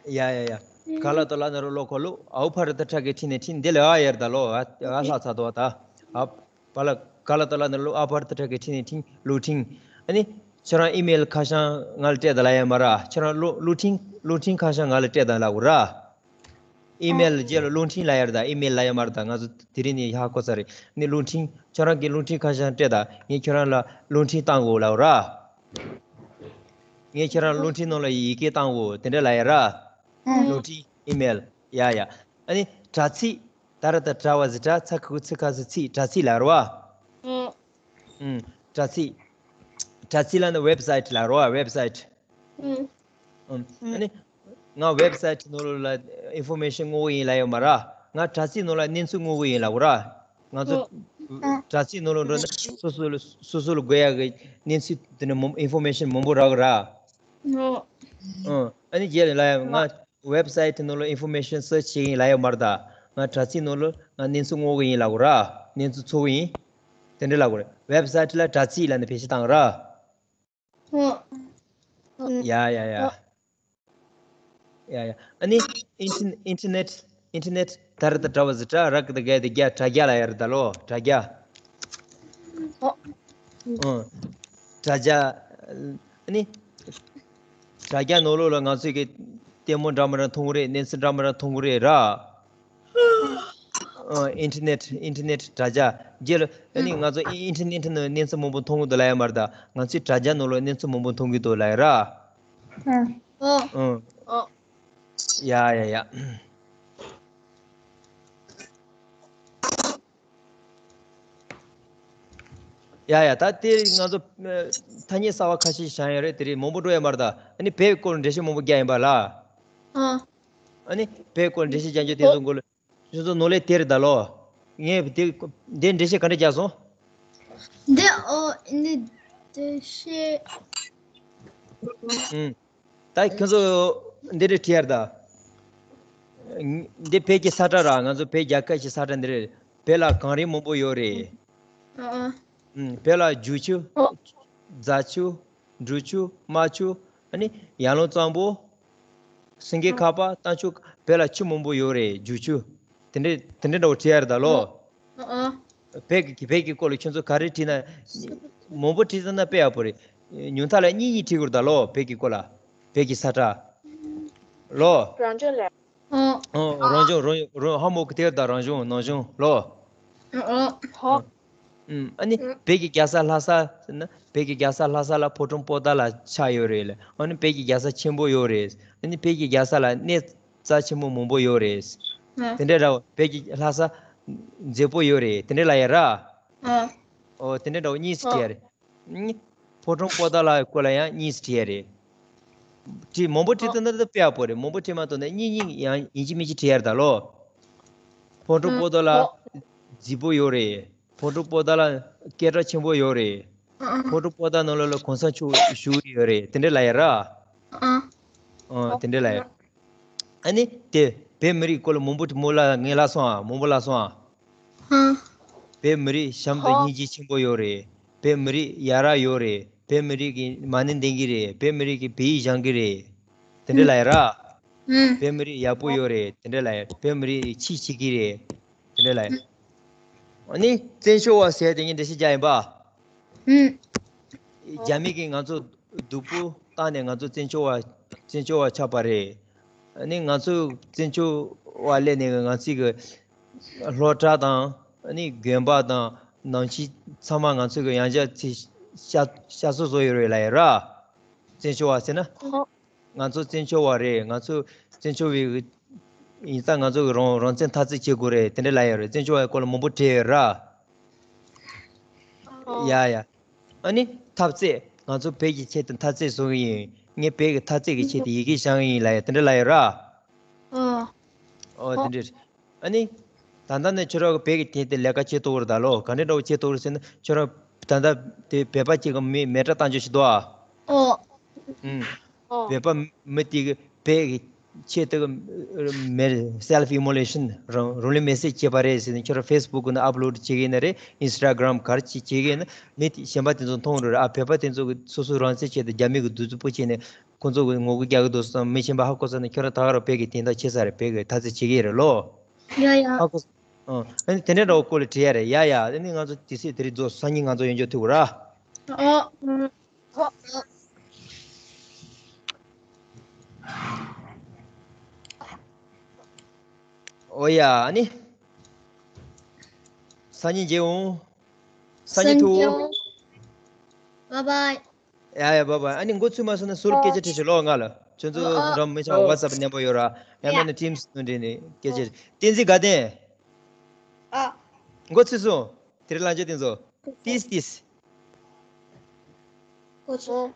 ཡ་ཡ་ཡ། ག་ལ་ཏ་ལ་ན་རོ་ལོ་ཁ་ལོ། ཨའུ་ཕ་རི་ཏ་ཁྲ་གི་ཁྲི་ནས་ཁྲི་འདི་ལ་ཨ་ཡར་ད་ལོ། ཨ་ཨ་ལྷ་ཚ་དོ་ད། ཨ། པ་ལ་ག་ལ་ཏ་ལ་ན་རོ་ལོ། ཨ་ཕ་རི་ཏ་ཁྲ་གི་ཁྲི་ནས་ཁྲི་ལུ་ཁྲི། ཨ་ནི། ཁྱོད་རང་ཨི་མེལ་ཁ་བྱང་ང་ལ་སྤྲད་ད་ལབ་ཡ་མ་ར། ཁྱོད་རང་ལུ་ལུ་ཁྲི་ལུ་ཁྲི་ཁ་བྱང་ང་ལ་སྤྲད་ད་ལབ་དགོས་ར། ཨི་མེལ་རྗེས་ལ་རླུང་འཕྲིན་ལབ་ཡ་རེད་ད། ཨི་མེལ་ལབ་ཡ་མ་རེད་ད། ང་ཚོ་དེ་རིང་ནས་ཧ་གོ་ཚར་རེད། ནི་རླུང་འཕྲིན། ཁྱོད་རང་གིས་རླུང་འཕྲིན་ཁ་བྱང་སྤྲད་ད། ངས་ཁྱོད་རང་ལ་རླུང་འཕྲིན་བཏང་དགོས་ལབ་ར། ངས་ཁྱོད་རང་རླུང་འཕྲིན་ནང་ལ་ཡི་གེ་བཏང་དགོས་དེ་འདྲ་ལབ་ཡ་ར། རླུང་འཕྲིན་ཨི་མེལ། ཡ་ཡ། ཨ་ནི་དྲ་ཚིགས། ད་ར་ད་དྲ་བ་ཟི་དྲ་ཚ་ཁུ་ཚི་ཁ་སི་ཚིགས། དྲ་ཚིགས་ལབ་ར་བ། ཨུ། ཨུ། དྲ་ཚིགས། དྲ་ཚིགས་ལ་ནི་ཝེབ་སའིཊ་ལབ་ར་བ། ཝེབ་སའིཊ། ཨུ། ཨུ། ཨ་ནི། ང་ཝེབ་སའིཊ་ནང་ལོགས་ལ་ཨིན་ཕོར་མེ་ཤན་བསྔོག་གི་ཡིན་ལབ་ཡོད་མ་ར། ང་དྲ་ཚིགས་ནང་ལ་གནས་ཚུལ་བསྔོག་གི་ཡིན་ལབ་ར། ང་ཚོ། ཨུ། དྲ་ཚིགས་ནང་ལོགས་འགྲོ་ན་སོ་སོ་ལ་སོ་སོ་ལ་དགོས་ཡག་གི་གནས་ཚུལ་དེ་ནི་མང་ཨིན་ཕོར་མེ་ཤན་མང་པོ་རག་གི་ར། ཨུ། ཨུ། ཨ་ནི་རྗེས་ལ་ལབ་ཡ་ང་ཝེབ་སའིཊ་ནང་ལོགས་ཨིན་ཕོར་མེ་ཤན་སར་ཆི་བྱེད་ཀྱི་ཡིན་ལབ་ཡོད་མ་རེད་ད། ང་དྲ་ཚིགས་ནང་ལོགས་ང་གནས་ཚུལ་བསྔོག་གི་ཡིན་ལབ་དགོས་ར། གནས་ཚུལ་འཚོལ་གི་ཡིན། དེ་འདྲ་ལབ་དགོས་རེད། ཝེབ་སའིཊ་ལ་དྲ་ཚིགས་ལབ་ནས་བེད་སྤྱོད་བཏང་ར། ཨོ། ཡ་ཡ་ཡ། ཡ་ཡ། ཨ་ནི་ཨིན་ཊར་ཨིན་ཊར་ནེཊ་ཨིན་ཊར་ནེཊ་ད་ར་ད་དྲ་བ་ཟི་དྲ་ར་ཀ་ད་རྒྱ་དེ་རྒྱ་དྲ་རྒྱ་ལབ་ཡ་རེད་ད་ལོ། དྲ་རྒྱ། ཨོ། ཨོ། དྲ་རྒྱ། ཨ་ནི། དྲ་རྒྱ་ནང་ལོགས་ལ་ང་ཚོས་ཀྱི་ལྟད་མོ་འདྲ་མི་འདྲ་མཐོང་གི་རེད། གནས་ཚུལ་འདྲ་མི་འདྲ་མཐོང་གི་རེད་ར། ཨ། ཨིན་ཊར་ནེཊ་ཨིན་ཊར་ནེཊ་དྲ་རྒྱ། རྗེས་ལ་ཨ་ནི་ང་ཚོ་ཨིན་ཨིན་ཊར་ནེཊ་ནང་གནས་ཚུལ་མང་པོ་མཐོང་གི་འདུག་ལབ་ཡ་མ་རེད་ད། ང་ཚོས་དྲ་རྒྱ་ནང་ལོགས་གནས་ཚུལ་མང་པོ་མཐོང་གི་འདུག་ལབ་ཡ་ར། ཨ། ཨ། ཨ། ཡ་ཡ་ཡ། ཡ་ཡ། ད་དེ་ང་ཚོ་ཨ་ཐ་སྙད་གསར་པ་ཁ་ཤས་བཞག་ཡོད་རེད། དེ་རིང་མང་པོ་འགྲོ་ཡ་མ་རེད་ད། ཨ་ནི་བོད་སྐོར་འགྲེལ་བཤད་མང་པོ་རྒྱག་ཡིན་པ་ལ། ཨ། ཨ་ནི་བོད་སྐོར་འགྲེལ་བཤད་རྒྱག་རྒྱུ་དེ་ཚོ་མགོ་ལ། ཁྱོད་ཚོ་ནོར་ལས་དེ་རེད་ད་ལོ། ངས་དེ་འདི་འགྲེལ་བཤད་ག་འདྲ་རྒྱག་སོང་། འདི་ཨོ་འདི་འགྲེལ་བཤད། ཨུམ། ད་ཁྱོད་ཚོ་འདི་འདྲ་བྲིས་ཡར་ད། འདི་བོད་ཀྱི་ས་ཁྲ་ར། ང་ཚོ་བོད་རྒྱལ་ཁབ་ཀྱི་ས་ཁྲ་འདི་རེད། བོད་ལ་གངས་རི་མང་པོ་ཡོད་རེད། ཨ་ཨ། ཨུམ། བོད་ལ་རྒྱུག་ཆུ། ཨོ། རྫ་ཆུ། འབྲུག་ཆུ། རྨ་ཆུ། ཨ་ནི་ཡར་ཀླུང་གཙང་པོ། སེང་གེ་ཁ་པ། རྟ་མཆོག་བོད་ལ་ཆུ་མང་པོ་ཡོད་རེད། རྒྱུག་ཆུ། དེ་འདྲས་དེ་འདྲས་འདྲ་བོ་བྲིས་ཡ་རེད་ད་ལོ། ཨ་ཨ། བོད་ཀྱི་བོད་ཀྱི་སྐོར་ལ་ཁྱོད་ཚོ་ག་རེ་བྲིས་ན། མང་པོ་བྲིས་ཙམ་ན་དཔེ་ཡག་པོ་རེད། ཉུང་མཐའ་ལ་གཉིས་གཉིས་བྲིས་དགོས་རེད་ད་ལོ། བོད་ཀྱི་སྐོར་ལ། བོད་ཀྱི་ས་ཁྲ། ལོ། རང་བྱུང་ལས། ཨ། ཨ། རང་བྱུང་རང་རང་ཧ་མོ་གི་དེར་ད་རང་བྱུང་ནང་བྱུང་ལོ། ཨ་ཨ། ཧོ། ཨུམ། ཨ་ནི་ཨ་བོད་ཀྱི་རྒྱལ་ས་ལྷ་ས་ཟེར་ན། བོད་ཀྱི་རྒྱལ་ས་ལྷ་ས་ལ་ཕོ་བྲང་པོ་ཏཱ་ལ་ཆགས་ཡོད་རེད་ལ། ཨ་ནི་བོད་ཀྱི་རྒྱལ་ས་ཆེན་པོ་ཡོད་རེད། ཨ་ནི་བོད་ཀྱི་རྒྱལ་ས་ལ་གནས་རྩ་ཆེན་པོ་མང་པོ་ཡོད་རེད། ཨ། དེ་འདྲ་ར་བ། བོད་ཀྱི་ལྷ་ས་མཛེས་པོ་ཡོད་རེད། དེ་འདྲ་ལབ་ཡ་ར། ཨ། ཨོ། དེ་འདྲ་འདྲ་བ་གཉིས་སུ་ཨོ། བྲིས་ཡ་རེད། ཨ་ནི་ཕོ་བྲང་པོ་ཏཱ་ལ་སྐོར་ལ་ཡང་གཉིས་སུ་བྲིས་ཡ་རེད། བྲིས་མང་པོ་བྲིས་ཨོ། ཐུབ་ན་ད་དཔེ་ཡག་པོ་རེད། མང་པོ་བྲིས་མ་ཐུབ་ན་གཉིས་གཉིས་ཡང་ཡིན་གཅིག་མིན་གཅིག་བྲིས་ཡ་རེད་ད་ལོ། ཕོ་བྲང་ཨ། པོ་ཏཱ་ལ་ཨོ། མཛེས་པོ་ཡོད་རེད། ཕོ་བྲང་པོ་ཏཱ་ལ་སྐད་གྲགས་ཆེན་པོ་ཡོད་རེད། ཨ་ཨ། ཕོ་བྲང་པོ་ཏཱ་ནང་ལོགས་ལ་གོང་ས་མཆོག་བཞུགས་ཡོད་རེད། དེ་འདྲ་ལབ་ཡ་ར། ཨ་ཨ། ཨོ། དེ་འདྲ་ལབ་ཡ། ཨ་ནི་དེ། བོད་མི་རིགས་སྐོར་ལ་མང་པོ་མོ་ལ་ངས་ལབ་སོང་ཨ། མང་པོ་ལབ་སོང་ཨ། ཧ། བོད་མི་རིགས་གཤམ་དུ་ཧོ། སྙིང་རྗེ་ཆེན་པོ་ཡོད་རེད། བོད་མི་རིགས་ཡ་རབས་ཡོད་རེད། བོད་མི་རིགས་ཀྱི་མ་ཎི་འདོན་གྱི་རེད། བོད་མི་རིགས་ཀྱི་བོད་ཡིག་སྦྱང་གི་རེད། དེ་འདྲ་ལབ་ཡ་ར། ཧུམ། བོད་མི་རིགས་ཡག་པོ་ཡོད་རེད། དེ་འདྲ་ལབ་ཡ། བོད་མི་རིགས་ཆེད་བྱེད་ཀྱི་རེད། དེ་འདྲ་ལབ་ཡ། ཨ་ནི་བཙན་བྱོལ་བ་ཟེར་དེ་ངས་འགྲེལ་བཤད་རྒྱག་ཡིན་པ། ཧུམ། རྒྱ་མི་གིས་ང་ཚོ་སྡུག་པོ་བཏང་ནས་ང་ཚོ་བཙན་བྱོལ་བ་བཙན་བྱོལ་བ་ཆགས་པ་རེད། ཨ་ནི་ང་ཚོ་བཙན་བྱོལ་བ་སླེབས་ནས་ང་ཚོའི་གི་སློབ་གྲྭ་དང་ཨ་ནི་དགོན་པ་དང་ནང་ཆོས་ཚང་མ་ང་ཚོའི་གི་ཡང་བསྐྱར་ཚིག་ཤ་ཤ་སོ་སོ་ཡོད་རེད་ལབ་ཡོད་ར། བཙན་བྱོལ་བ་ཟེར་ན། ཧོ། ང་ཚོ་བཙན་བྱོལ་བ་རེད། ང་ཚོ་བཙན་བྱོལ་བའི་ཡིན་ཙང་ང་ཚོ་གི་རང་རང་བཙན་འཐབ་རྩོད་བྱེད་དགོས་རེད། དེ་འདྲ་ལབ་ཡོད་རེད། བཙན་བྱོལ་བའི་སྐོར་ལ་མང་པོ་བྲིས་ཡོད་ར། ཨོ། ཡ་ཡ། ཨ་ནི་འཐབ་རྩོད་ང་ཚོ་བོད་ཀྱི་ཆེད་དུ་འཐབ་རྩོད་བཟོ་གི་ཡིན། ངས་བོད་ཀྱི་འཐབ་རྩོད་ཀྱི་ཆེད་དུ་ཡི་གེ་བཞག་གི་ཡིན་ལབ་ཡ་དེ་འདྲ་ལབ་ཡོད་ར། ཨོ། ཨོ་དེ་འདྲ་རེད། ཨ་ནི། ད་ལྟ་ནས་ཁྱོད་རང་གི་བོད་ཀྱི་ཐད་དུ་ལས་ཀ་བྱེད་ཐུབ་ཀྱི་རེད་ད་ལོ། ག་འདྲ་འདྲ་བོ་བྱེད་ཐུབ་ཀྱི་རེད་ཟེར་ན་ཁྱོད་རང་ད་ལྟ་དེ་བོད་པ་གཅིག་གི་མི་མེ་སྲེག་བཏང་རྒྱུ་ཞིག་འདུག་ཨ། ཨོ། ཨུམ། ཨོ། བོད་པ་མི་དེ་གི་བོད་ཀྱི་ཆེད་དུ་མེ་self immolation རང་རང་ལུས་མེར་སྲེག་བྱས་པ་རེད་ཟེར་ནས་ཁྱོད་རང་Facebook་ནང་upload་བྱེད་ཀྱི་ཡིན་ན་རེད། Instagram་ག་རེ་བྱེད་བྱེད་ཀྱི་ཡིན་ན་མི་དེ་གཞན་པ་དེ་ཚོ་མཐོང་རེད། ཨ། བོད་པ་དེ་ཚོ་གི་སོ་སོའི་རང་བཙན་ཆེད་དུ་རྒྱ་མི་གི་བདུད་རྩི་སྤུ་བྱས་ནས་ཁོང་ཚོ་གི་ངོ་རྒོལ་རྒྱག་གི་འདུག་བསམ། མི་གཞན་པ་ཧ་གོ་ས་ནས་ཁྱོད་རང་ད་ག་རང་བོད་ཀྱི་དོན་དག་བྱེད་ས་རེད། བོད་ཀྱི་འཐབ་རྩོད་བྱེད་ཀྱི་ཡོད་རེད་ལོ། ཡ་ཡ། ཧ་གོ། ཨ། ཨ་ནི་དེ་འདྲའི་འདྲ་བོ་སྐོར་ལ་དྲི་ཡ་རེད། ཡ་ཡ། ཨ་ནི་ང་ཚོ་དུས་ཚོད་དེ་རིང་རྫོགས་སོང་། སང་ཉིན་ང་ཚོ་ཡོང་རྒྱུ་ཐུག་ར། ཨོ། ཨོ། ཨོ་ཡ། ཨ་ནི། སང་ཉིན་མཇལ་འོང་། སང་ཉིན་ཐུག། སང་ཉིན་མཇལ་འོང་། Bye bye། ཡ་ཡ། བྷའི་བྷའི། ཨ་ནི་མགོ་ཚོས་མ་སོང་ན་ཟུར་སྐད་ཆ་དྲིས་ཤོག་ལོ། ང་ལ་ཁྱོད་ཚོ་ཨ། འགྲམ་མི་ཆག་ཨོ། WhatsApp་ནང་པོ་ཡོད་ར། ཡང་མིན་ན་Teams་ནང་འདྲེན་ནས་སྐད་ཆ། བསྟན་འཛིན་དགའ་ལྡན། ཨ། མགོ་ཚོས་སོང་། དེ་རིང་ལངས་ཆ་དེ་ཚོ། ཏིས་ཏིས། མགོ་ཚོས།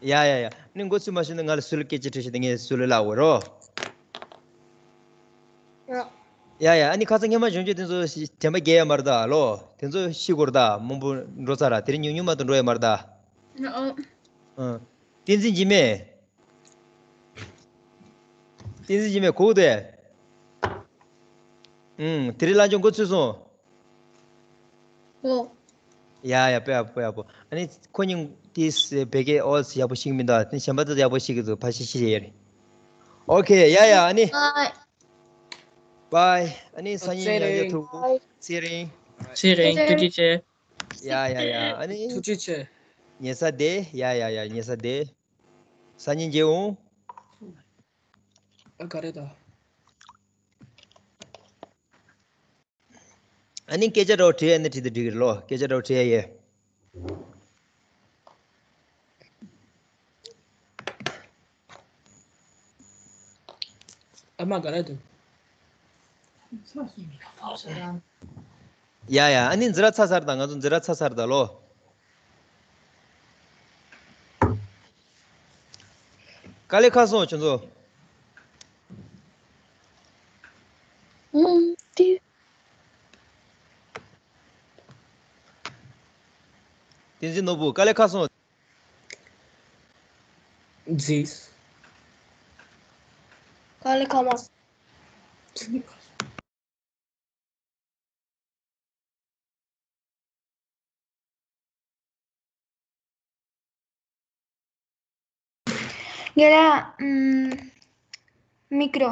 ཡ་ཡ་ཡ། ནི་མགོ་ཚོས་མ་ཤེས་ན་ང་ལ་སུ་ལ་སྐད་ཆ་དྲིས་ཤིག་དེ་ངས་སུ་ལ་ལབ་འོ་རོ། ཡ་ཡ། ཨ་ནི་ཁ་སང་སྔན་མ་གཞོན་སྐྱེས་དེ་ཚོ་དྲན་པ་རྒྱས་ཡ་མ་རེད་ད་ལོ། དེ་ཚོ་ཤི་དགོས་རེད་ད། མང་པོ་འགྲོ་ཚར་ར། དེ་རིང་ཉུང་ཉུང་མ་གཏོགས་འགྲོ་ཡ་མ་རེད་ད། ཨོ། ཨ། བསྟན་འཛིན་འཇིགས་མེད། བསྟན་འཛིན་འཇིགས་མེད་གོ་གི་འདུག་ཨུམ། དེ་རིང་ལངས་ཆ་མགོ་ཚོས་སོང་། ཨོ། ཡ་ཡ། དཔེ་ཡག་པོ་དཔེ་ཡག་པོ། ཨ་ནི་ཁོ་གཉིས་དེས་བོད་སྐད་ཨོ་ཡག་པོ་ཤེས་ཀྱི་མི་འདུག་དེ་གཞན་པ་ཚོ་ཡག་པོ་ཤེས་ཀྱི་འདུག་ཕར་ཕྱིན་ཤེས་ཡ་རེད། ཨོ་ཁེ། ཡ་ཡ། ཨ་ནི། Bye། Bye། ཨ་ནི་སང་ཉིན་ཡང་བསྐྱར་ཐུག་ཚེ་རིང་། ཚེ་རིང་། ཐུགས་རྗེ་ཆེ། ཡ་ཡ་ཡ། ཨ་ནི། ཐུགས་རྗེ་ཆེ། ཉལ་ས་བསྡད། ཡ་ཡ་ཡ། ཉལ་ས་བསྡད། སང་ཉིན་མཇལ་འོང་། ཨ། ག་རེ་ད། ཨ་ནི་སྐད་ཆ་འདྲ་བོ་དྲི་ཡ་ནི་དྲི་དེ་འགྲིག་གི་རེད་ལོ། སྐད་ཆ་འདྲ་བོ་དྲི་ཡ་ཡོད། ཨ་མ་ག་རེ་འདུག་ཡ་ཡ། ཨ་ནི་འཛི་ར་ཚ་ཚར་དང་། ང་ཚོ་འཛི་ར་ཚ་ཚར་དང་ལོ། དཀའ་ལས་ཁག་སོང་ཁྱོད་ཚོ། ཨུམ། ཏི། བསྟན་འཛིན་ནོར་བུ་དཀའ་ལས་ཁག་སོང་། ཛིས། དཀའ་ལས་ཁག་མ་སོང་། ངེད་ལ་ཨུམ། མིག་རོ།